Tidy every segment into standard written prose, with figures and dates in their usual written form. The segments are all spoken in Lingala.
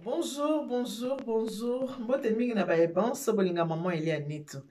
Bonjour, bonjour, bonjour. Mbote mingi na baye banso bolinga maman Elia Nitu.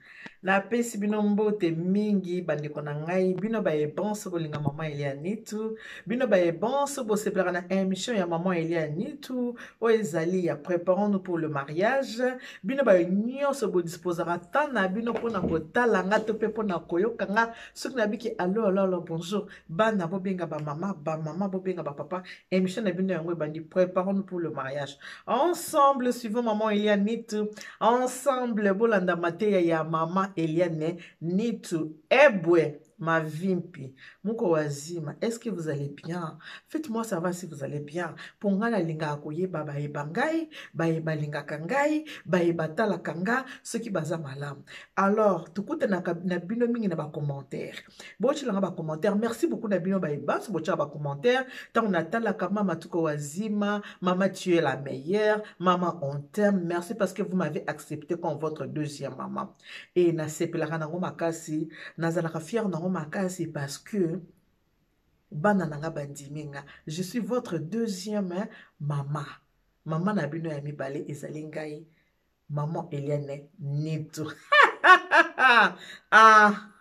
Napesi bino mbote mingi bandeko na ngai, bino baye banso bolinga maman Elia Nitu, bino baye banso bosepelaka na émission ya maman Elia Nitu oyo ezali ya préparons-nous pour le mariage. Bino baye nyonso bodisposaka temps na bino mpona kotala nga to mpe mpona koyoka nga soki nabiki allo allo allo bonjour bana bobenga ba mama ba mama bobenga ba papa émission na bino yango ebandi préparons-nous pour le mariage ensemble suivons maman Eliane Nitu ensemble bolanda mateya ya mama Eliane Nitu ebwe mavimpi muko wazima est-ce que vous allez bien faites-moi savoir si vous allez bien mpo ngai nalingaka koyeba bayeba ngai baye balingaka ngai baye batalaka nga soki baza malamu alors tokutanaka na bino mingi na bacommentaire botyela nga bacommentaire merci beaucoup na bino baye banso botyaka bacommentaire ntango natalaka mama tuko wazima mama tu es la meilleure mama on t'aime merci parce que vous m'avez accepté comme votre deuxième maman e nasepelaka nango makasi nazalaka fière nango makasi parce que bana na nga bandimi nga je suis votre deuxième mama mama na bino ya mibale ezali ngai maman Eliane Nitu ah,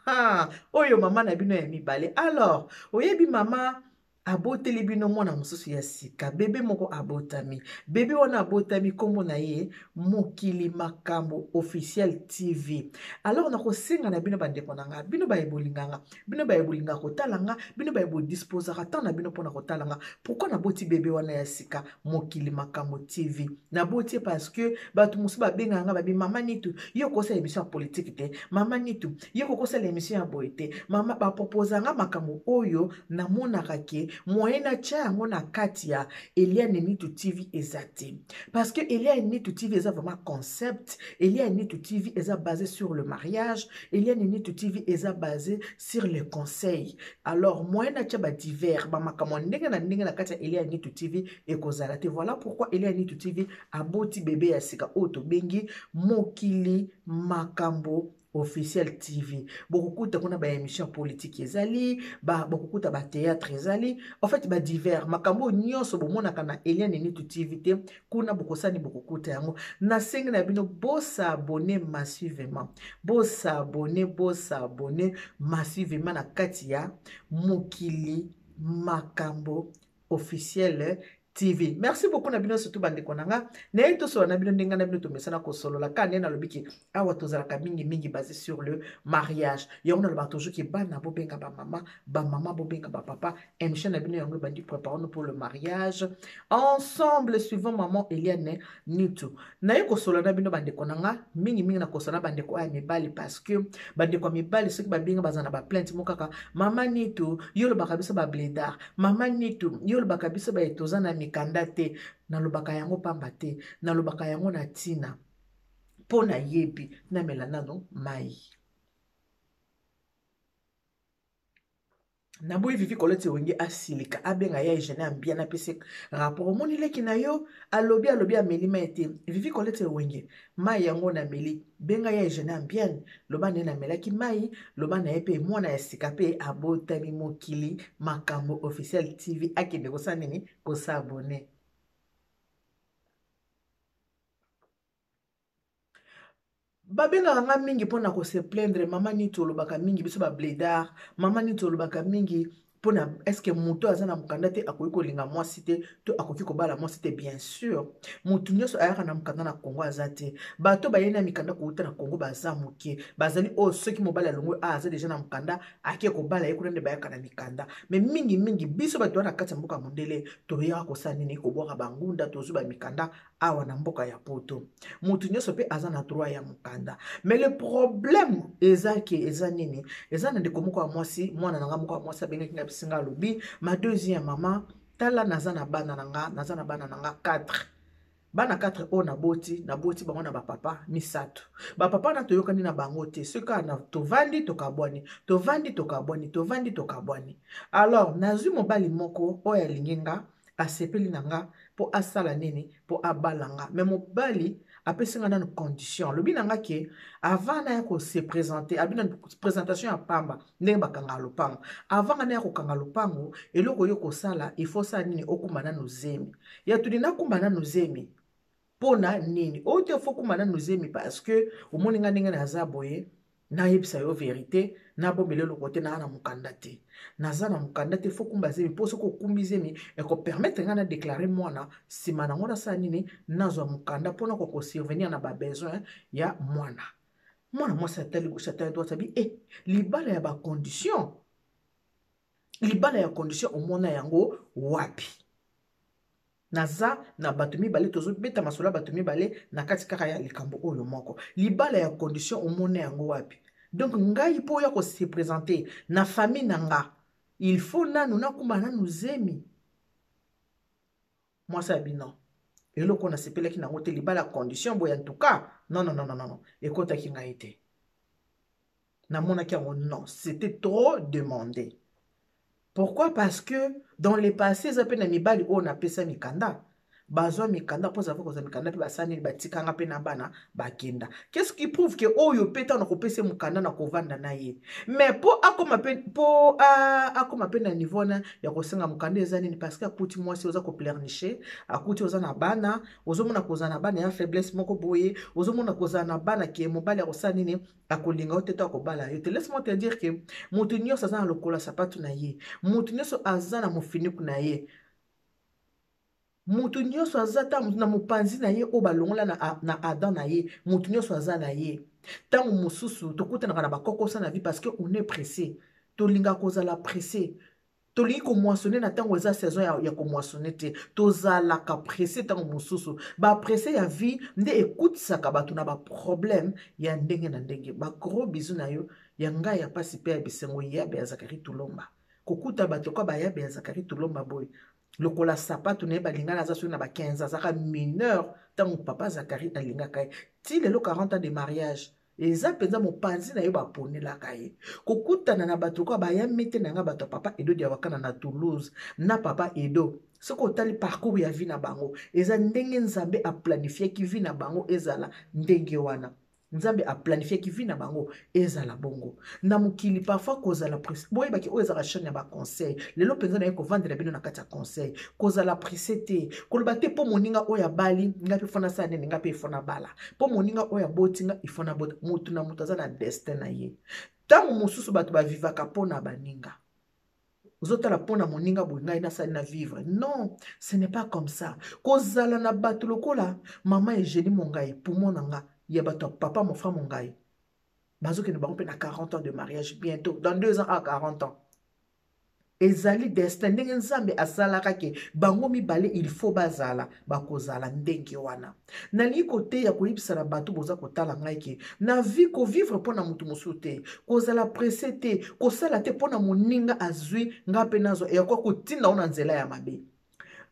ah, oyo mama na bino ya mibale alors oyebi mama aboteli bino mwana mosusu ya sika bebe moko abotami bebe wana abotami nkombo na ye mokili makambo officiel tv alors nakosenga na bino bandeko na nga bino baye bolinga nga bino baye bolinga kotala nga bino baye bodisposaka temps na bino mpona kotala nga pourkui naboti bebe wana ya sika mokili makambo tv naboti ye parce que bato mosusu babengaka nga babi mama nitu yo okosala émission ya politike te mama nitu yo kokosala émission ya boye te mama baproposa nga makambo oyo namonaka ke moyen natya yango na kati ya eliane nitu tv eza te parce que eliane nitu tv eza vraiment concept eliane nitu tv eza basé sur le mariage eliane nitu tv eza basé sur le conseil alors moyen natya badivers bamakambo ya ndenge na ndenge na kati ya eliane nitu tv ekozala te voilà pourquoi eliane nitu tv aboti bebe ya sika oyo tobengi mokili makambo officiel tv bokokuta kuna baémission politique ezali bokokuta batheatre ezali en fait badivers makambo oyo nyonso bomonaka na eliane nitu tv te kuna bokosani bokokuta yango nasengi na bino bosabone massivement bosabone bosabone massivement na kati ya mokili makambo officiel TV. Merci beaucoup na bino surtout bandeko na nga. Naye tosolola na bino ndenge na bino tomesana kosolola ka nde nalobi ke awa tozalaka mingi mingi basé sur le mariage. Yango nalobaka toujours ke bana bobenga ba mama, ba mama bobenga ba papa. Émission na bino yango ebandi préparons-nous pour le mariage. Ensemble suivons maman Eliane Nitu. Naye kosolola na bino bandeko na nga mingi mingi na kosolola na bandeko ya mibali parce que bandeko ya mibali soki babenga baza na ba plainte mo kaka mama Nitu yo olobaka biso ba bledard mama Nitu yo olobaka biso baye toza na mikanda te nalobaka yango pamba te nalobaka yango na ntina mpo nayebi namela nano mai naboyi vivi koleti wenge asilika abenga ya eugene ambia napesi rapport omoni leki na yo alobi alobi ameli mai te vivi kolete wenge mai yango nameli benga ya eugene ambiane loba nde namelaki mai loba na ye mpe mwana ya sika mpe abotami mokili makambo officiel tv akende kosala nini kosabone Babengaka nga mingi pona ko se plaindre mama Nitu olobaka mingi biso ba bledard mama Nitu olobaka mingi pona est ce que moto aza na mokanda te akoki kolinga mwasi te to akoki kobala mwasi te bien sûr moto nyonso ayaka na mokanda na Congo aza te bato bayei na mikanda kowuta na Congo baza moke bazali oyo soki mobali alongwe a aza deja na mokanda ake kobala ye kuna nde bayaka na mikanda me mingi mingi biso bato wana kati ya mboka mondele toyaka kosala nini kobwaka bangunda tozwi bamikanda awa na mboka ya poto moto nyonso mpe aza na droit ya mokanda mais le problème eza ke eza nini eza na ndeko moko ya mwasi mwana na nga moko ya mwasi abengaki nga bisinga alobi ma deuxième mama tala naza na bana na nga naza na bana na nga 4 bana 4 oyo naboti naboti bango na bapapa misato bapapa na toyokani na bango te soki kaka tovandi tokabwani tovandi tokabwani tovandi tokabwani alors nazwi mobali moko oyo alingi nga asepeli na nga mpo asala nini mpo abala nga me mobali apesi nga nanu condition alobi na nga ke avant naya ko se présenter alobi na présentation ya pamba ndenge bakanga lopango avant nga naya kokanga lopango eloko yo kosala il faut osala nini okumba nanu zemi ya tuni nakumba nanu zemi. Mpo na nini oyo te faut kumba nanu zemi? Parce que omoni nga ndenge naza boye, nayebisa yo verité, nabombela eloko te, naa na mokanda te, naza na mokanda te. Faut kumba zemi, mpo soki okumbi zemi, ekopermettre ngai na déclare mwana. Nsima nango nasala nini? Nazwa mokanda mpona kokosurvenir na babesoin ya mwana. Mwana mwasi atali gauche, atali droite, abi e libala ya bacondition, libala ya condition, omona yango wapi? Naza na bato mibale, tozobeta masolo ya bato mibale na kati kaka ya likambo oyo moko. Libala ya condition, omona yango wapi? Donc ngai, mpo oya kose présenter na famille na nga, il faut nanu nakuma nanu zemi. Mwasi ya bino, eloko nasepelaki nango te, libala ya condition boye, en tout cas non, non, non, non, non, ekotaki ngai te. Namonaki yango non, c'était trop demandé. Pourquoi? Parce que dans le passé, eza mpe na mibali oyo napesa mikanda, bazwa mikanda mpo zava kozwa mikanda mpe basala nini? Batikanga mpe na bana, bakenda. Qu'est-ce qui prouve ke oyo mpe ntango nakopesa mokanda na kovanda na ye? Mais mpo akoma mpe, mpo akoma mpe na niveau wana ya kosenga mokanda, eza nini? Parce que akuti mwasi oza kopleurnicher, akuti oza na bana. Ozomona kozala na bana ya faiblesse moko boye, ozomona kozala na bana ke mobali akosala nini? Akolinga yo te to akobala yo te. Laisse-moi te dire ke moto nyonso aza na lokola sapatu na ye, moto nyonso aza na mofiniku na ye, moto nyonso aza ta na mopanzi na ye oyo balongola na Adam na ye. Moto nyonso aza na ye. Ntango mosusu tokutanaka na bakokosa na vie parce que on est pressé. Tolingaka kozala pressé, tolingi komoissonner na ntango eza saison ya komoissonner te. Tozalaka pressé. Ntango mosusu bapressé ya vie nde ekutisaka bato na baproblème ya ndenge na ndenge. Bagros bisous na yo ya ngai ya mpasi mpe ya bisengo, yabe ya Zakari Tulomba. Kokuta bato kwa bayabe ya Zakari Tulomba boye, lokola sapatu na ye, balingana aza soki na ba 15, azalaka mineur ntango papa Zakari alingaka ye, ti lelo 40 ans de mariage. Eza mpenza mopanzi na ye baponelaka ye. Kokutana na bato lokola bayambi te na ngai, bato ya papa Edo Diawakana na Toulouse na papa Edo, soki otali parcours ya vie na bango, eza ndenge Nzambe aplanifiaki vie na bango ezala ndenge wana. Nzambe aplanifiaki vie na bango ezala bongo na mokili. Parfois kozala, boyebaki oyo ezalaka chaîne ya baconseil. Lelo mpenza naye kovandela bino na kati ya conseil. Kozala pressé te, koloba te mpo moninga oyo abali, ngai mpe faut nasala nini? Ngai mpe faut nabala. Mpo moninga oyo aboti, nga il faut nabota. Motu na moto aza na destin na ye. Ntango mosusu bato bavivaka mpo na baninga. Ozotala mpo na moninga boye, ngai nasali na vivre. Non, ce n'est pas comme ça. Kozala na bato lokola mama Eugénie Mongai, poumon na nga, ya bato ya papa Mofra Mongai, bazokende bango mpe na 40 ans de mariage bientôt, dans 2 ans à 40 ans. Ezali destin, ndenge Nzambe asalaka ke bango mibale il faut bazala, bakozala ndenge wana. Nalingi koteya, koyebisa na bato boza kotala ngai ke na vie, kovivre mpo na motu mosusu te, kozala pressé te, kosala te mpo na moninga azwi, ngai mpe nazwa. Eyakoka kotinda o na nzela ya mabe.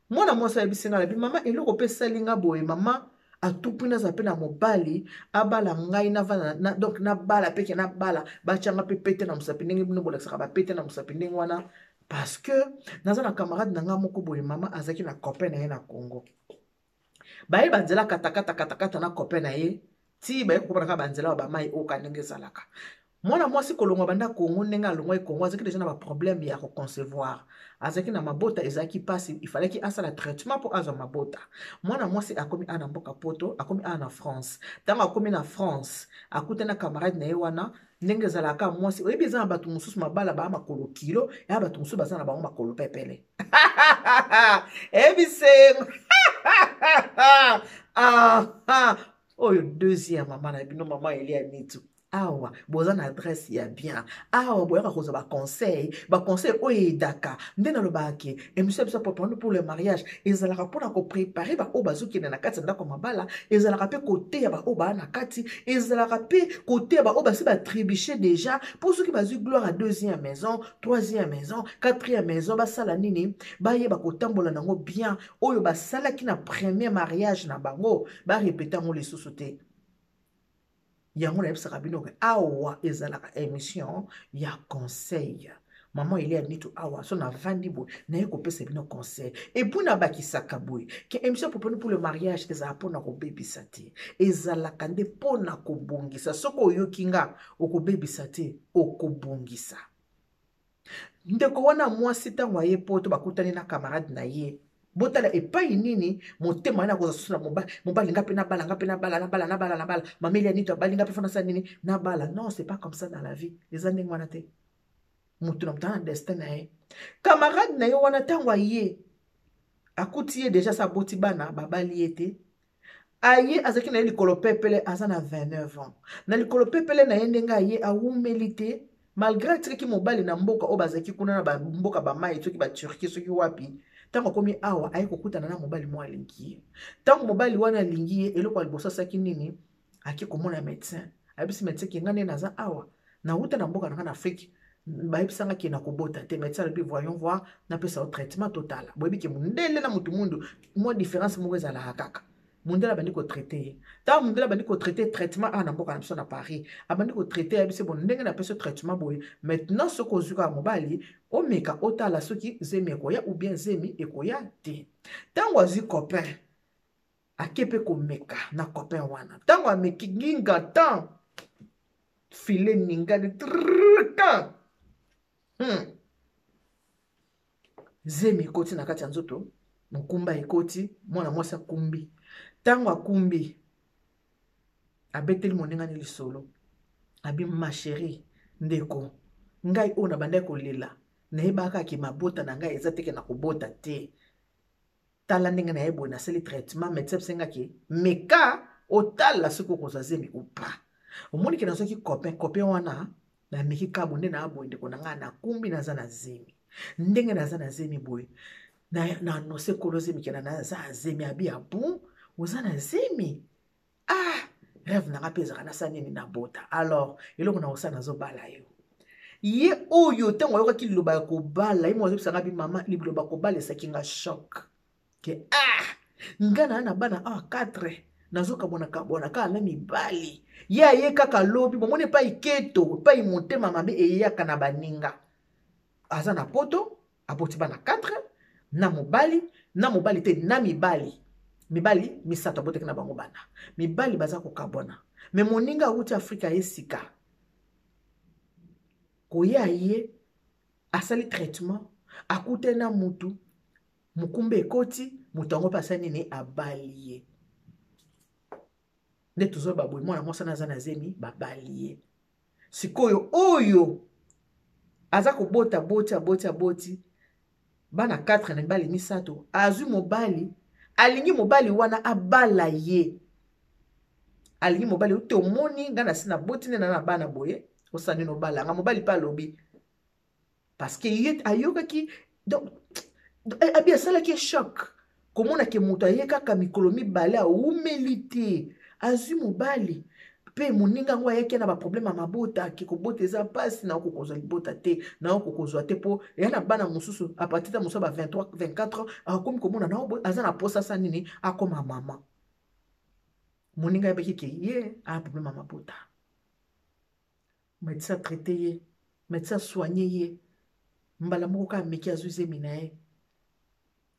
Mwana mwasi ayebisi ngai, nabi mama, eloko mpe esali nga boye, mama atupi, nazala mpe na mobali abala ngai, navanda na, donc nabala mpe ke nabala, batianga mpe pete na mosapi ndenge bino bolakisaka bapete na mosapi ndenge wana. Parce que naza na camarade na ngai moko boye, mama, azalaki na copain na ye na Congo. Baye banzela katakata katakata na copain na ye, ti baye kokoma kaka banzela ya bamai oyo ka ndenge ezalaka. Mwana mwasi kolongwa banda Congo, ndenge alongwaki Congo, azalaki deja na baproblème ya koconcevoir, azalaki na mabota, ezalaki mpasi, ifalaki asala traitement mpo azwa mabota. Mwana mwasi akomi awa na mboka Poto, akomi awa na France. Ntango akomi na France, akutani na camarade na ye wana. Ndenge ezalaka, mwasi oyebi, eza na bato mosusu mabala baa makolo kilo, ya bato mosusu baza na bango makolo pepele. Ebisengo oyo deuxième mama na bino, mama Elia Nitu. Awa boza na adresse ya bien, awa boyaka kozwa baconseil, baconseil oyo eyedaka. Nde nalobaka ke émission ya biso Préparons pour le mariage ezalaka mpona koprépare baoyo bazokende na kati ya ndako ya mabala, ezalaka mpe koteya baoyo baa na kati, ezalaka mpe koteya baoyo basi batrébuche déjà, mpo soki bazwi gloire ya deuxième maison, troisième maison, quatrième maison, basala nini? Bayeba kotambola nango bien. Oyo basalaki na premier mariage na bango, barépéter yango lisusu te. Yango nayebisaka bino ke awa ezalaka émission ya conseil. Mama Elia Nitu awa, so navandi boye, naye kopesa bino conseil. Et puis nabakisaka boye ke émission Préparons pour le mariage ezala mpona kobebisa te, ezalaka nde mpona kobongisa. Soki oyoki nga, okobebisa te, okobongisa. Ndeko wana mwasi, ntango aye Poto, bakutani na camarade na ye. Botala epai nini motema wana akozwa susu na mobali. Mobali nga mpe nabala, nga mpe nabala, nabala, nabala, nabala. Mameli ya nito abali, nga mpe fo nasala nini? Nabala. Non, c'est pas comme ça dans la vie. Eza ndenge wana te. Moto na moto na destin na ye. Camarade na ye wana ntango aye akuti ye deja sa aboti bana, babali ye te. Aye azalaki na ye likolo pepele, aza na 29 ans. Na likolo pepele na ye ndenge aye awumeli te, malgré atikaki mobali na mboka oyo bazalaki kuna na bamboka bamai, soki baturquie soki wapi. Ntango akomi awa aye kokutana na mobali moko alingi ye. Ntango mobali wana alingi ye, eloko ya liboso asalaki nini? Ake komona médecin. Ayebisi médecin ke nga nde naza awa, nawuta na mboka na nga na Afrique, bayebisanga ke nakobota te. Médecin alobi voyons voir, napesa yo traitement totala. Boyebi ke mondele na motu mundu mwa différence moko ezalaka kaka. Mondele abandi kotraite ye. Ntango mondele abandi kotraite traitement awa na mboka na biso na Paris, abandi kotraite, ayebisi bo ndenge napesi yo traitement boye, maintenant soki ozwi kaka mobali, omeka otala soki zemi ekoya ou bien zemi ekoya te. Ntango azwi copain, ake mpe komeka na copain wana. Ntango ameki nginga tan file ningani trrrkan, Zemi ekoti na kati ya nzoto, mokumba ekoti, mwana mwasi akumbi. Ntango akumbi, abeteli moningani lisolo, abi ma chérie, ndeko ngai oyo nabandaki kolela, nayebaka ke mabota na ngai eza teke na kobota te. Tala ndenge na ye boye, nasali traitement, médecin abisengaki meka otala soki okozwa zemi ou pas. Omoni ke nazwaki copain, copain wana nameki kabo nde na boye, ndeko na ngai nakumbi, naza na zemi. Ndenge naza na zemi boye, na annonce kolo zemi ke naza na zemi. Abi ya bon, oza na zemi? Ah, rêve na nga mpe ezalaka nasala nini? Nabota. Alors eloko na kosala, nazobala yo. Ye oyo ntango ayokaki liloba ya kobala, ye mo azobisanga bi mama, liloba kobala esaki nga choc ke ah, nga na na bana awa 4, nazokabwana kabwana kaka na mibali. Ye aye kaka lobi, bomoni epai keto, epai motema mabe eyaka na baninga. Aza na poto, aboti bana 4 na mobali, na mobali te, na mibali, mibali misato abotaki na bango bana. Mibali baza kokabwana. Me moninga awuti Afrika, ye sika koya, ye asali traitement, akutani na mutu, mokumba ekoti, moto yango mpe asali nini? Abali ye. Nde tozoba boye, mwana mwasi wana aza na zemi, babali ye. Sikoyo oyo aza kobota, boti, aboti, aboti bana 4 na mibali misato. Azwi mobali, alingi mobali wana abala ye. Alingi mobali te, omoni ngai nasi naboti nde na na bana boye, osala nini? Obala nga. Mobali mpe alobi, parce que ye ayokaki, donc abi asalaki choc komona ke moto aye kaka mikolo mibale, awumeli te, azwi mobali. Mpe moninga yango ayaki na baproblème ya mabota, ake kobota eza mpasi, na okokozwa libota te, na okokozwa te, mpo eya na bana mosusu. A partir ta mosusu ba 23 24 ans, akomi komona na aza na posa asa nini, akoma mama. Moninga ayebaki ke ye aya problème ya mabota, médecin atraite ye, médecin asoigne ye, mbala moko kaka ameki, azwi zemi na ye.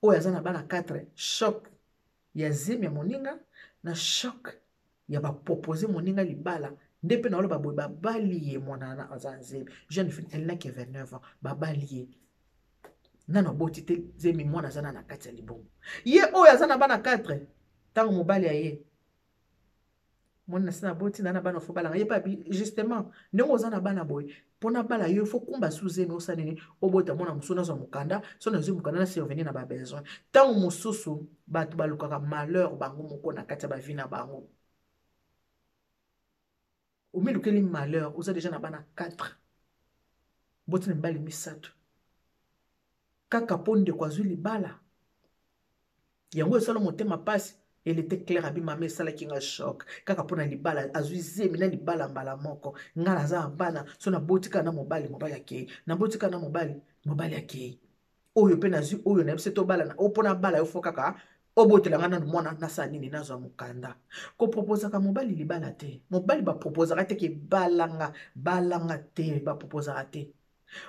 Oyo aza na bana 4, choc ya zemi ya moninga na choc ya bapropose moninga libala. Nde mpe naoloba boye, babali ye. Mwana wana aza na zemi, jeune fille, elle n'a que 29 ans. Babali ye, nano aboti te, zemi, mwana aza na na kati ya libumu. Ye oyo aza na bana 4, ntango mobali aye, moni na se naboti na na bana, fo balanga ye mpe. Abi justement, ndenge oza na bana boye, mpo nabala yo fo kumba su zemi, osala nini? Obota mwana mosusu, nazwa mokanda. So nazwi mokanda, na survenir na babesoin. Ntango mosusu bato balukaka malheur bango moko na kati ya bavie na bango. Omilukeli malheur, oza deja na bana 4, boti na mibali misato, kaka mpo ndeko azwi libala. Yango esala motema mpasi. Elle était claire, abi mama, esalaki nga choc kaka mpo na libala, azwi zemi na libala mbala moko. Nga naza na bana, so naboti kaka na mobali, mobali akei, naboti kaka na mobali, mobali akei. Oyo mpe nazwi, oyo nayebisi tobalana, oyo mpo nabala yo fo kaka obotela nga nanu mwana, nasala nini? Nazwa mokanda. Koproposaka mobali libala te. Mobali baproposaka te ke balanga, balanga te, baproposaka te.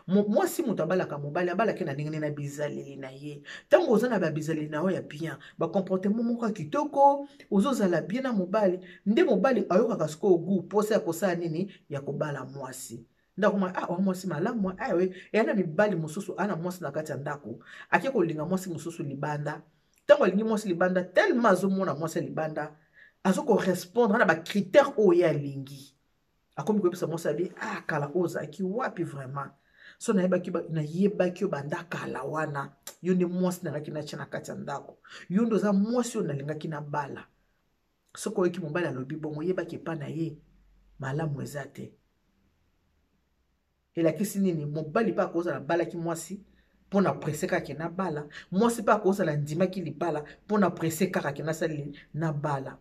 Mwasi moto abalaka mobali, abalaki na ndenge nini? Na bizaleli na ye. Ntango oza na babizaleli na yo ya bien, bacomportement moko ya kitoko, ozozala bien na mobali, nde mobali ayokaka sikoyo gu mposa ya kosala nini? Ya kobala mwasi. Ndako ma ah, wa mwasi malamu. Ah, we eya na mibali mosusu ana mwasi na kati ya ndako, ake kolinga mwasi mosusu libanda. Ntango alingi mwasi libanda, tellement azomona mwasi ya libanda azokorespondre na bacritère oyo ye alingi, akomi koyebisa mwasi abi ah, kala oyo ozalaki wapi vraiment? So nayebaki, nayebaki yo banda kala wana, yo nde mwasi nalingaki natya na kati ya ndako, yo nde oza mwasi oyo nalingaki nabala. Soki oyoki mobali alobi bongo, oyebaki epa na ye malamu eza te. Elakisi nini? Mobali mpe akozala abalaki mwasi mpo na presse kaka ke nabala mwasi, mpe akozala andimaki libala mpo na presse kaka ke nasali nabala.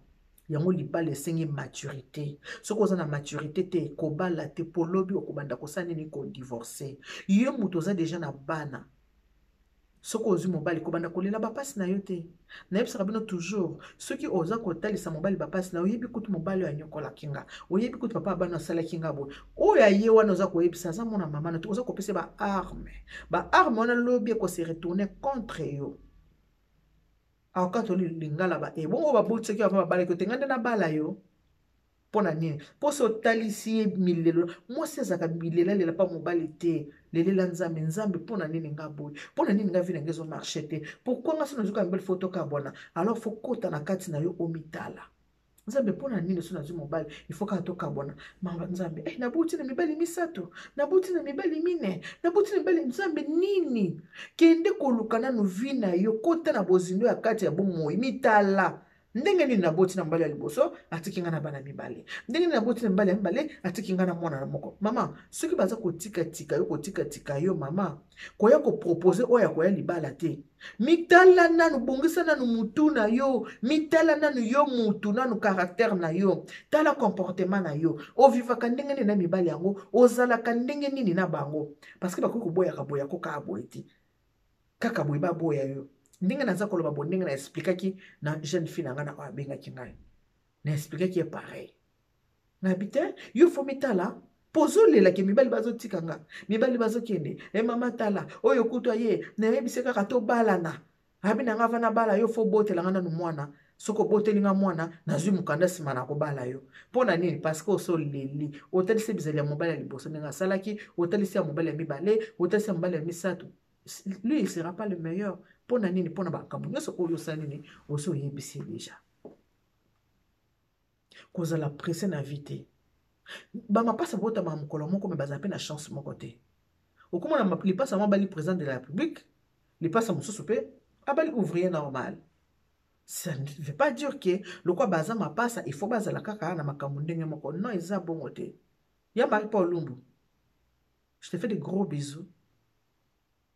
Yango libala esengi maturité. Soki oza na maturité te, kobala te, mpo lobi okobanda kosala nini? Kodivorce. Ye moto oza deja na bana, soki ozwi mobali, kobanda kolela bapasi na yo te. Nayebisaka bino toujours, soki oza kotalisa mobali bapasi na yo, oyebi kutu mobali oyo anyokolaki nga, oyebi kutu papa ya bana asalaki nga boye, oyo aye wana oza koyebisa aza mwana mama na te, oza kopesa baarme. Baarme wana lobi ekose retourne contre yo. Akokata lingala ba ebongo babotisaki avant babalaki yo te, nga nde nabala yo. Mpo na nini? Mpo so otalisi ye milelo, mwasi azalaka bilelalela mpa mobali te. Lelela Nzambe, Nzambe, mpo na nini nga boye? Mpo na nini nga vie na nga ezomarche te? Pourquoi nga so nazoka mibali fo tokabwana? Alors fo kota na kati na yo, omitala. Nzambe, mpo na nini so nazwi mobali ifo kaka tokabwana? Mama Nzambe, eh, nabuti na mibali misato, nabuti na mibali mine, nabuti na mibali, Nzambe nini? Kende koluka nanu vie na yo, kota na bozindo ya kati ya bomoi, mitala. Ndenge nini naboti na mobali ya liboso atiki ngai na bana mibale? Ndenge nini naboti na mibali ya mibale atiki ngai na mwana na moko? Mama, soki baza kotikatika yo, kotikatika yo, mama, koya kopropose oyo ya koya libala te. Mitala nanu, bongisa nanu mutu na yo, mitala nanu yo mutu nanu, caractère na yo, tala comportement na yo, ovivaka ndenge nini na mibali yango, ozalaka ndenge nini na bango, parce que bakoki koboyaka boyako kaka boye te, kaka boye baboya yo. Ndenge naza koloba bo, ndenge na explikaki na jeune fille na ngai na oyo abengaki ngai, na explikaki ye pareil, nayebi te, yo fo mitala mpo ozolelaki mibali bazotika nga, mibali bazokende. E mama, tala oyo kutu aye, nayebisi kaka tobalana, abi na nga vana bala yo, fo obotela nga nanu mwana. Soki oboteli nga mwana, nazwi mokanda, nsima na kobala yo. Mpo na nini? Parce que osoleli, otalisi bizali ya mobali ya liboso ndenge asalaki, otalisi ya mobali ya mibale, otalisi ya mobali ya misato. Lui, il sera pas le meilleur. Mpo na nini? Mpo na makambo nyonso oyo osali nini, osi oyebisi deja. Kozala presse na vie te. Bamapasa botama mokolo moko, me bazala mpe na chance moko te. Okomona lipasa moko abali président de la République, lipasa mosusu mpe abali ouvrier normal. Ça ne veut pas dire que lokwa baza mapasa, il faut bazala kaka na makambo ndenge moko. Non, eza bongo te. Ya Marie Paul Lumbu, je te fais de gros bisous.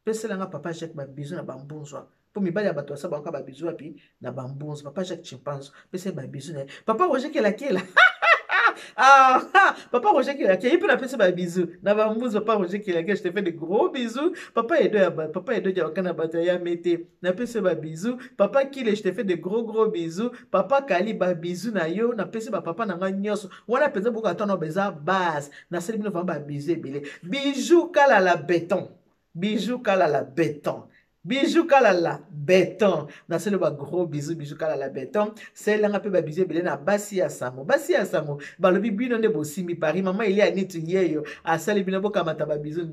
Peselanga papa Jacques babisous na bambunzwa, mpo mibali ya bato basa bango kaka babisous wapi na bambunzwa. Papa Jacques Chimpanzo, pesa ye babisous na ye. Papa Roger Kelakela, ah, papa Roger Kelakela ye mpe napesi babisous na bambunzwa. Papa Roger Kelakela, je te fais de gros bisous. Papa Edo ya papa Edo Diawaka na bato ya mete, napesi yo babisous. Papa Kile, je te fais de gros gros bisous. Papa Kali, babisous na yo. Napesi bapapa na ngai nyonso wana mpenza, boka tano eza base. Nasali bino vraiment babisous ebele. Bijou Kalala béton, bijou Kalala béton, bijou Kalala béton, nasali ba gros bisous. Bijou Kalala béton, salelanga mpe babisous ebele na basi ya sango. Basi ya sango balobi bino nde bosimbi Paris. Mama Elia Nitu yeyo asali bino, bokamata babisous.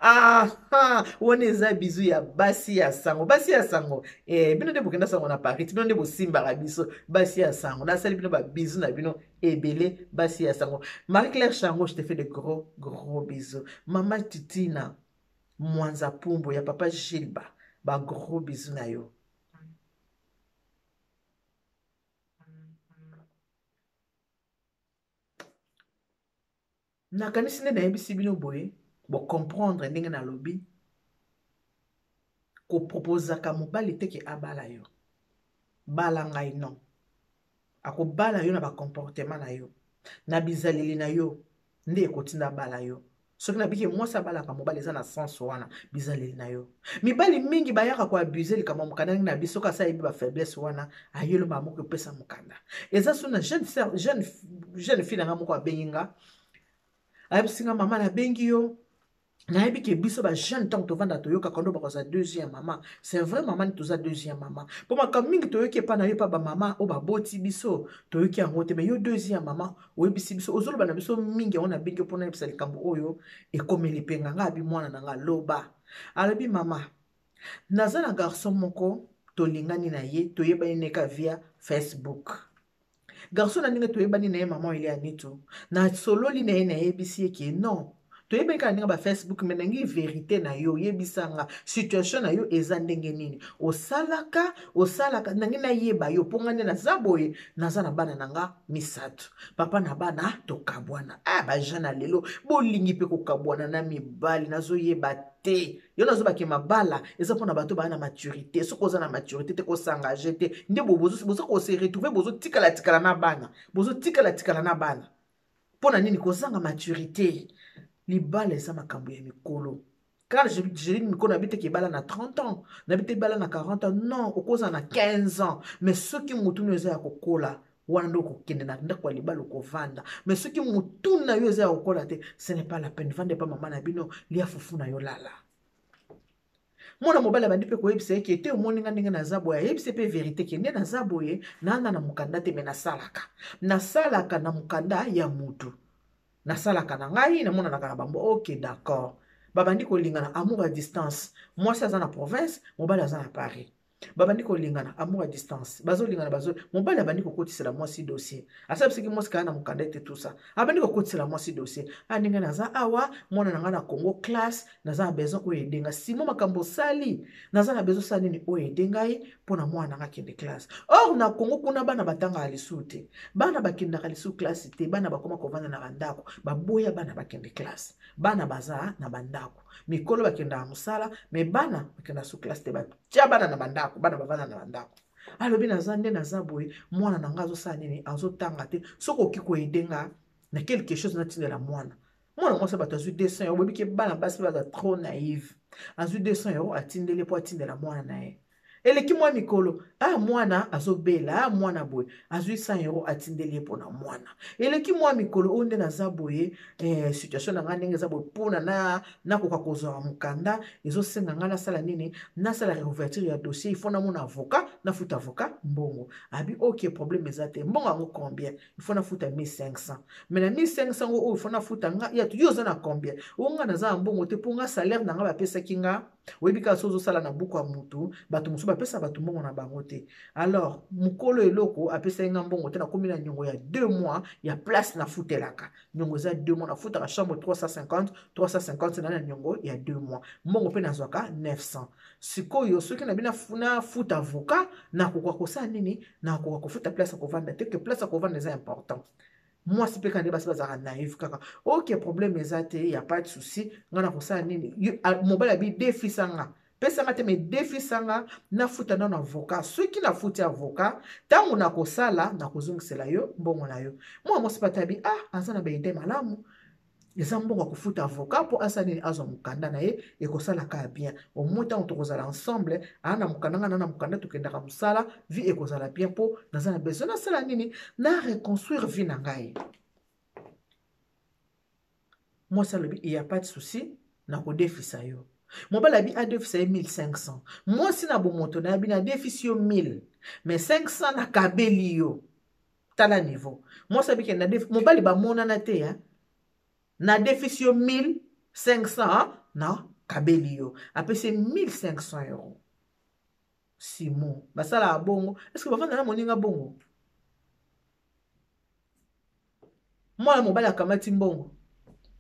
Ah, wana eza bizu ya basi ya sango. Basi ya sango, eh, bino nde bokenda sango na Paris, bino nde bosimbaka biso. Basi ya sango, nasali bino babizu na bino ebele. Basi ya sango, Marie Claire Chango, je te fais de gros gros bisous. Mama Titina Mwanza Pumbo ya papa Gilba, ba gros bisous na yo. Nakanisi nde nayebisi bino boye, bocomprendre ndenge nalobi. Koproposaka mobali te ke abala yo, bala ngai, non. Akobala yo na bacomportement na yo, na bizaleli na yo nde ekotinda abala yo. Soki nabiki mwasi abalaka mobali, eza na sens wana, bizaleli na yo. Mibali mingi bayaka koabuse likambo ya mokanda. Ndenge na biso, soki asa ayebi bafaiblesse wana, ayelo moko epesa mokanda. Eza so na jeune, jeune, jeune fille na nga moko abengi nga, ayebisi nga: "Mama, nabengi yo, nayebi ke biso bajeune, ntango tovanda, toyokaka ndo bakozala deuxième mama. C'est vrai, mama, ni toza deuxième mama, mpo makambo mingi toyoki epa na yo, epa bamama oyo baboti biso, toyoki yango te. Mais yo deuxième mama, oyebisi biso, ozoloba na biso mingi. Yango nabengi yo mpona yebisa likambo oyo ekomeli mpe nga." Nga abi: "Mwana na nga, loba." Alobi: "Mama, Naza na garçon moko tolingani na ye, toyebani neka via Facebook. Garçon na ndenge toyebani na ye, mama Elia Nitu, nasololi na ye, nayebisi ye ke non, toyebani kaka ndenge ba Facebook, me nangi verité na yo, oyebisanga situation na yo eza ndenge nini, osalaka osalaka nangi nayeba yo, mpo nga nde naza boye, naza na bana na nga misato, papa na bana tokabwana. Ah, bajeune na lelo bolingi mpe kokabwana na mibali, nazoyeba te. Yo nazobake mabala eza mpona bato baa na maturité. Soki oza na maturité te, kosengage te, nde boza kose retrouve, bozotikalatikala na bana, bozotikalatikala na bana. Mpo na nini? Kozanga maturité. Libala eza makambo ya mikolo. Quand je dis mikolo, nayebi te ke ebala na 30 ans, nayebi te ebala na 40 ans, non, okozala na 15 ans, mais soki motu no eza ya kokola, wana nde okokende na ndako ya libala, okovanda. Mais soki motu na yo eza ya kokola te, ce n'est pas la peine. Vanda epa mama na bino, lia fufu na yo, lala. Mwana mobali abandi mpe koyebisa ye ke te, omoni nga ndenge naza boye, ayebisi mpe verité ke nde naza boye, naanda na mokanda te, me nasalaka, nasalaka na mokanda ya mutu, nasalaka na ngai, namonanaka na bango. Ok, d'accord. Babandi kolingana, amour à distance. Mwasi aza na province, mobali aza na Paris. Babandi kolingana, amour à distance, bazolingana, bazo mobali abandi kokotisela mwasi dossier. Asabisaki mwasi kaya na mokanda ete tout ça. Abandi kokotisela mwasi dossier: a ndenge naza awa, mwana na ngai na Congo classe, naza na besoin oyo edenga simo makambo osali, naza na besoin osala nini oyo ede ngai mpo na mwana na ngai akende classe. Or na Congo kuna bana batangaka lisusu te, bana bakendaka lisusu classe te, bana bakoma kovanda na bandako, baboya bana bakende classe, bana baza na bandako, mikolo bakendaka mosala, me bana bakendaka su classe te, batia bana na bandako, bana bavanda na bandako. Alobi naza nde naza boye, mwana na ngai azosala nini, azotanga te, soki okoki koede nga na quelque chose, natindela mwana. Mwana mwasi bato azwi 200 euro. Boyebi ke bana basi baza trop naive. Azwi 200 euro, atindeli mpo atindela mwana na ye. Eleki mwa mikolo, a mwana azobela, a mwana boye, azwi 100 euro, atindeli ye mpona mwana. Eleki mwa mikolo, oyo nde naza boye, situation na ngai ndenge eza boye, mpona nakoka kozwa mokanda, ezosenga ngai nasala nini? Nasala réouverture ya dossier, il faut namona avocat, nafuta avocat mbongo. Abi ok, problème eza te. Mbongo yango combien? Il faut nafuta 1500. Mais na 1500 ngo oyo il faut nafuta, nga ya yo oza na combien? Oyo nga naza na mbongo te, mpo nga salaire na nga bapesaki nga, oyebi kaka so ozosala na buku ya mutu, bato mosusu bapesa bato mbongo na bango te. Alors mokolo eloko apesaki nga mbongo te, nakomi na niongo ya 2 mois ya place nafutelaka. Niongo eza 2 mois, nafutaka chambre 350 350, na niongo ya 2 mois, mbongo mpe nazwaka 900. Sikoyo soki nabi nafuta avocat, nakoka kosala nini? Nakoka kofuta place ya kovanda te, ke place ya kovanda eza important. Mwasi mpe kaka nde basi bazalaka naive kaka. Ok, problème eza te, ya pas de souci, nga na kosala nini? Mobali abi defisanga, pesanga te, me defisanga, nafuta nano avocat. Soki nafuti avocat, ntango nakosala, nakozongisela yo mbongo na yo. Mwana mwasi mpe atabi, ah, aza na baide malamu, eza mbongo ya kofuta avocat mpo asala nini? Azwa mokanda na ye, ekosalaka bien. Omoi ntango tokozala ensemble, aa na mokanda, nga na na mokanda, tokendaka mosala, vie ekozala bien, mpo naza na besoin nasala nini? Na reconstruire vie na ngai. Mwasi alobi ya pas de souci, nakodefisa yo. Mobali abi adefisa ye 1500. Mwasi na bomoto na ye abi nadefisi yo 1000, mais 500 nakabeli yo. Tala niveau. Mwasi abiki na mobali bamonana te ya nadefisi yo 1500, na kabeli yo. Apesi 1500 euro. Simon, basalaka bongo? Est-ce bavanda na moninga bongo? Mwana mobali akamati mbongo,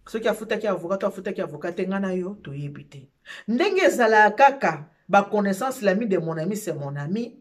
soki afutaki avocat to afutaki avocat te, ngai na yo toyebi te. Ndenge ezalaka kaka baconnaissance, l'ami de mon ami c'est mon ami.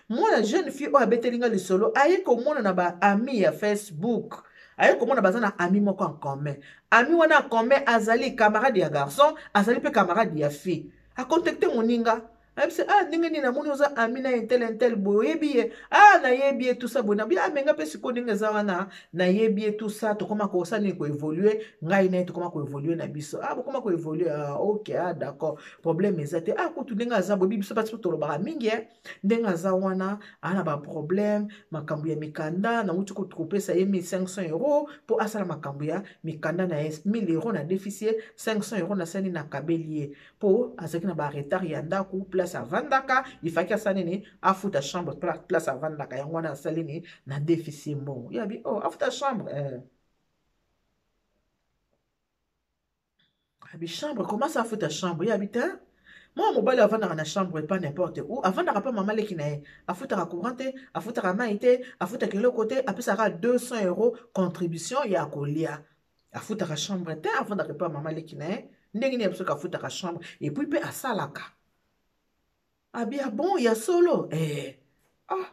Mwana jeune fille oyo abeteli nga lisolo aye komona na baami ya Facebook, aye komona baza na ami moko en commun. Ami wana en commun azali camarade ya garçon, azali mpe camarade ya fille. Acontacte moninga, ayebisi: ah, ndenge nini, namoni oza ami na un tel, un tel boye, oyebi ye? Ah, nayebi ye, tout ça boye. Nabi: ah, menga mpe sikoyo ndenge eza wana, nayebi ye, tout ça, tokoma kosala nini? Koévolue, ngai na ye tokoma koévolue na biso. Ah, bokoma koévolue? Ah, ok, ah, d'accord, problème eza te. Ah, kutu ndenge aza boyebi biso mpasi tolobaka mingi e ndenge aza wana, aa na baproblème, makambo ya mikanda, nauti kopesa ye 1500 euro mpo asala makambo ya mikanda na ye. 1000 euro na defisi ye, 500 euro nasali, nakabeli ye, mpo azalaki na baretard ya ndako, place avandaka, ifaki asala nini? Afuta chambre, place avandaka. Yango wana asali nini? Na defisi ye mbongo. Yabi oh, afuta chambre. Abi chambre, comment ça, afuta chambre? Ye abi te. Mwana mobali avandaka na chambre epa n'importe où, avandaka mpa mama leki na ye, afutaka courant te, afutaka mai te, afutaka eloko te, apesaka 200 € contribution ya kolia. Afutaka chambre te, avandaka epa mama leki na ye. Ndenge nini soki afutaka chambre et puis mpe asalaka? Abia bon ya solo eh. Ah,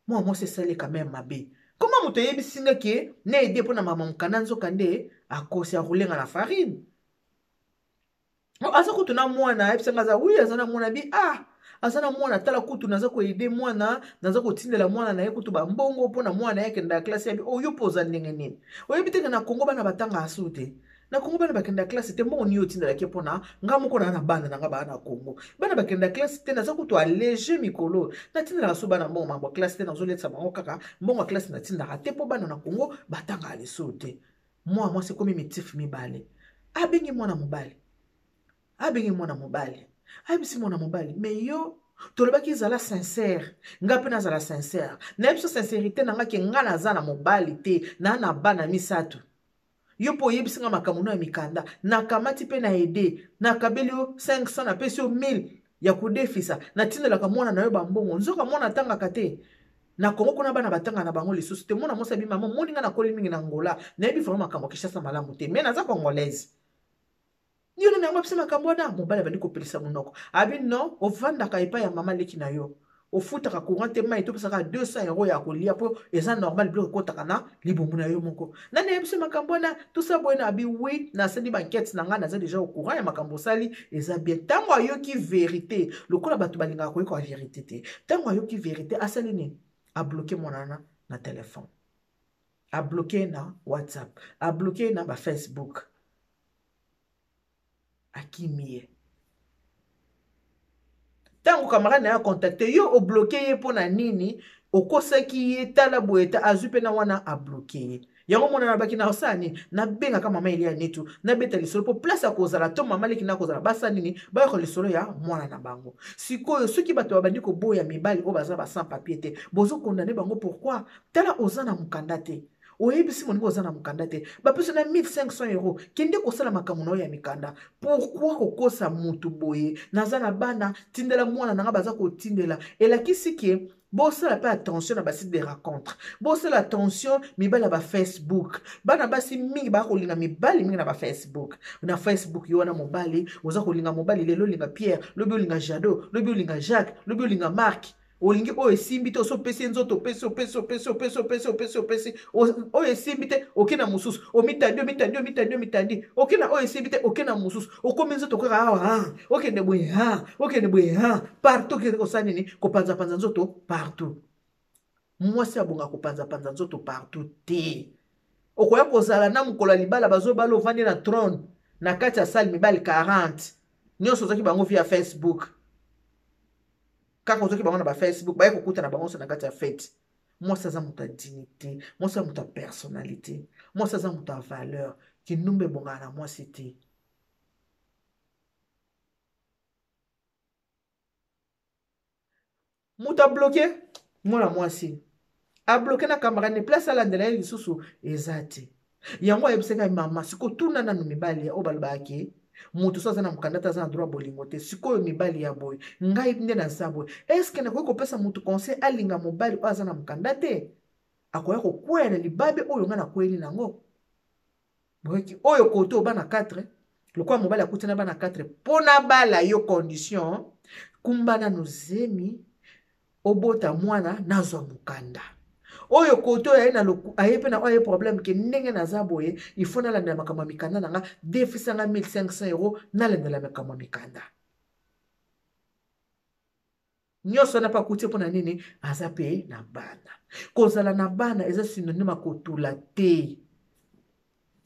mwana mwasi esali quand même mabe. Koma moto eyebisi nga ke na aider mpo na mama mokanda, nzoka nde akosi, aroulenga na farine. Aza kutu na mwana, ayebisanga aza, oui, aza na mwana. Bi ah, aza na mwana, tala kutu naza koaider mwana, naza kotindela mwana na ye kutu bambongo mpo na mwana ye akenda ya classe. Yabi oyo mpo oza ndenge nini? Oyebi teke na Kongo bana batanga asu te, na Kongo bana bakenda classe te. Mbongo nini otindelaki? Mpona nga moko naa na bana na nga baa na Kongo, bana bakenda classe te. Naza kutu allégé mikolo, natindelaka so bana mbongo mambo ya classe te, nazoletisa bango kaka mbongo ya classe, natindaka te mpo bana na Kongo batangaka lisusu te. Mwana mwasi ekomi mitif mibale. Abengi mwana mobali, abengi mwana mobali, ayebisi mwana mobali: mais yo tolobaki ezala sincère, nga mpe nazala sincère. Nayebi so sincérité na nga ke nga naza na mobali te, naa na bana misato. Yo mpo oyebisi nga makambo no ya mikanda, nakamati mpe na aider, nakabeli yo 500, napesi yo 1000 ya kodefisa, natindelaka mwana na yo bambongo, nzoka mwana atangaka te. Na Kongo kuna bana batanga na bango lisusu te. Mwana mwasi abi: mama, omoni nga nakoli mingi na Ngola, nayebi vraiment makambo ya Kinshasa malamu te, mais naza Congolaise. Yo nani yango apesa makambo wana? Mobali abandi kopelisa monoko, abi: non, ovandaka epai ya mama leki na yo, ofutaka courant te, mai topesaka 200 € ya kolia mpo eza normal, biloko ekotaka na libumu na yo moko. Nani ayebisi makambo wana tosa boye? Na abi: oui, nasali bankete na ngai, naza déjà au courant ya makambo osali, eza bien. Ntango ayoki vérité, lokola bato balingaka koyoka vérité te, ntango ayoki vérité, asali nini? Abloquer mwana wana na telefone, abloquer na WhatsApp, abloquer na baFacebook, akimi ye. Ntango camarade na ye acontacter yo, obloquer ye mpo na nini? Okosaki ye, tala boye ta azwi mpe na wana, abloquer ye. Yango mona nabaki na osala nini? Nabengaka mama Elia Netu, nabeta lisolo mpo place ya kozala to mama leki na kozala, basala nini? Bayoka lisolo ya mwana na bango. Sikoyo soki bato babandi koboya mibali oyo baza ba sans papier te, bozocondamner bango pourquoi? Tala, oza na mokanda te, oyebisi moninga oza na mokanda te, bapesi na 1500 €, kende kosala makambo na oyo ya mikanda. Pourquoi kokosa mutu boye? Naza na bana, tindela mwana na nga, baza kotindela. Elakisi ke bosala mpe attention na basite de rencontre, bosala attention mibali ya baFacebook. Bana basi mingi baya kolinga mibali mingi na baFacebook. Na Facebook yo wana mobali, oza kolinga mobali lelo, olinga Pierre, lobi olinga Jado, lobi olinga Jacques, lobi olinga Mark. Olingi oyo esimbi te, oso opesi ye nzoto, opesi, opesi, opesi, opesi, opesi, opesi, opesi, oyo esimbi te, oke na mosusu, omitandi, omitandi, omitandi, omitandi, oke na oyo esimbi te, oke na mosusu, okomi nzoto kaka awa, okende boye, ha okende boye, ha partout. Okende kosala nini? Kopanzapanza nzoto partout. Mwasi abonga kopanzapanza nzoto partout te. Okoya kozala na mokolo ya libala, bazobala, ovandi na trône na kati ya salle, mibali 40 nyonso ozwaki bango via Facebook. Kaka ozwaki bango na baFacebook, baye kokuta na bango nyonso na kati ya fête. Mwasi aza moto ya dignité, mwasi aza moto ya personnalité, mwasi aza moto ya valeur. Kindumba ebongaka na mwasi te. Moto abloquer mwana mwasi, abloquer na camarade, place alandela ye lisusu eza te. Yango ayebisaka mama: sikoyo tuna nanu mibali oyo balobaka ke moto so aza na mokanda te aza na droit bolingo te. Sikoyo mibali ya boye, ngai nde naza boye, est-ce nakoki kopesa moto conseil alinga mobali oyo aza na mokanda te? Akoya kokwea na libabe oyo ngai nakweli nango. Boyoki oyo kote oyo bana 4, lokola mobali akuti na bana 4, mpo na bala yo, condition: kumba nanu zemi, obota mwana, nazwa mokanda. Oyo kote oyo aye na aye mpe na oyo aye problème ke ndenge naza boye, il faut nalandela makambo ya mikanda na nga, defisanga 1500 €, nalandela makambo ya mikanda nyonso wana. Mpe akuti mpo na nini? Aza mpe na bana. Kozala na bana eza synonyme ya kotula te.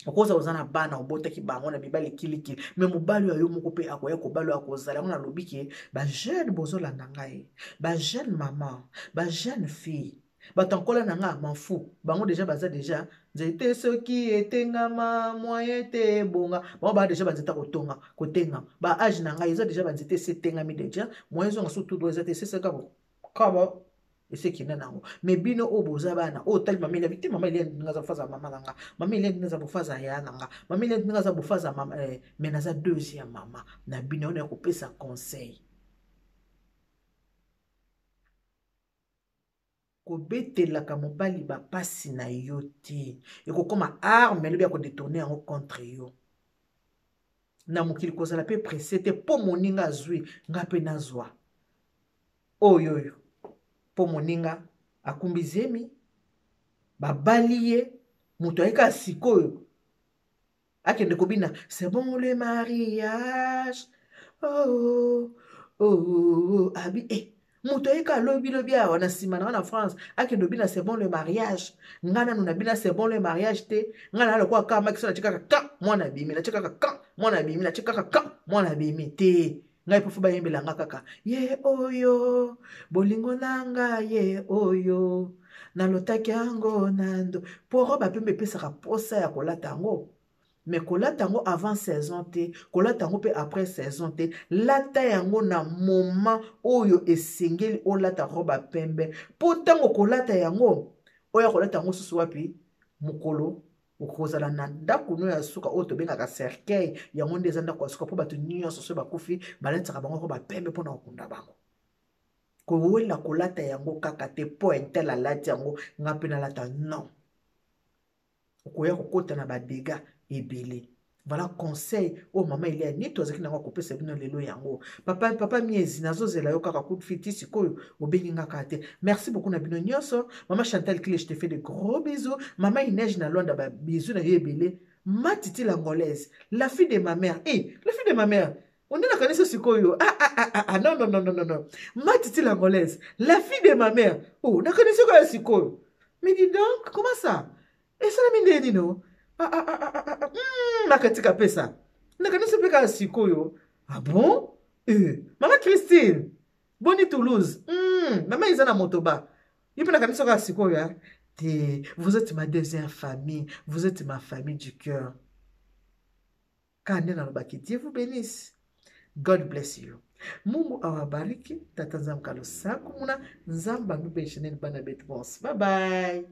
Okoza oza na bana, obotaki bango na mibali kilikili, mais mobali oyo yo moko mpe akoya kobala oyo akozala yango. Nalobi ke bajeune bozolanda ngai, bajeune mama, bajeune fille, bato nkola na nga mafu, bango déjà baza déjà nzete soki etengama, moyen te ebonga. Bango baa déjà banzete kotonga kotengama. Baage na ngai eza déjà banzete esi etengami déjà, moyen ezonga so tudo eza te, esesaka kaba. Esi ekenda nango. Me bino oyo boza bana oyo otali mama Eliane te, mama Eliane ndinga aza bofaza mama na nga, mama Eliane ndinga aza bofaza ya na nga, mama Eliane ndinga aza bofaza mama eh, me naza deuxième mama na bino oyo ya kopesa conseil. Kobetelaka mobali bapasi na yo te, ekokoma arme elobi ya kodetourne yango contre yo. Na mokili kozala mpe presse te mpo moninga azwi, nga mpe nazwa oyo oyo, mpo moninga akumbi zemi, babali ye, moto ayeka sikoyo akende kobina c'est bon le mariage, oh, oh, oh, oh. Abi eh, moto ayeka alobi lobi awa na nsima na nga na France, akende obina c'est bon le mariage. Nga nanu nabina c'est bon le mariage te. Nga na lokola kaka makiso, natie kaka kan mwana abimi, natie kaka kan mwana abimi, natie kaka kan mwana abimi te. Ngai mpo fo bayembela nga kaka ye oyo bolingo na nga, ye oyo nalotaki yango nando. Mpo robe pembe epesaka posa ya kolata yango, me kolata yango avant saison te, kolata yango mpe après saison te. Lata yango na moment oyo esengeli olata robe pembe, mpo ntango kolata yango oyo akolata yango susu wapi mokolo okozala na ndako no ya suka oyo tobengaka cercueil. Yango nde eza ndako ya suka mpo bato nyonso soki bakufi balatisaka bango robe pembe mpona kokunda bango. Kowela kolata yango kaka te mpo un tel alati yango, nga mpe nalata, non, okoya kokota na badega ebele. Voilà conseil oyo mama Elia Nito azalaki nango akopesa bino lelo. Yango papa, papa Miezi, nazozela yo kaka coup de fil ti sikoyo, obengi nga kaka te. Merci beaucoup na bino nyonso. Mama Chantal Clé, je te fais de gros bisous. Mama Inege na Lwanda, ba bisous na yo ebele. Matiti l'Angolaise, la fille de ma mère, eh, la fille de ma mère, onde nakanisi sikoyo. Ah, ah, ah, ah, ah, non, non, non, non, non, non, Matiti l'Angolaise, la fille de ma mère, oh, nakanisi koyo sikoyo. Mais dis donc, comment ça esalami nde nino? Ah, ah, ah, ah, ah, ah. Nakatika pesa nakanisi mpe kaka sikoyo. Ah bon, eh, mama Christine, boni Toulouse? Mama eza na motoba, yo mpe nakanisi kaka sikoyo te. Vous êtes ma deuxième famille, vous êtes ma famille du cœur. Kaka nde nalobaki, Dieu vous bénisse, God bless you, Mungu awabariki, tata Nzambe kalosaku muna Nzambe amibesheneni bana betu bonso. Bye bye.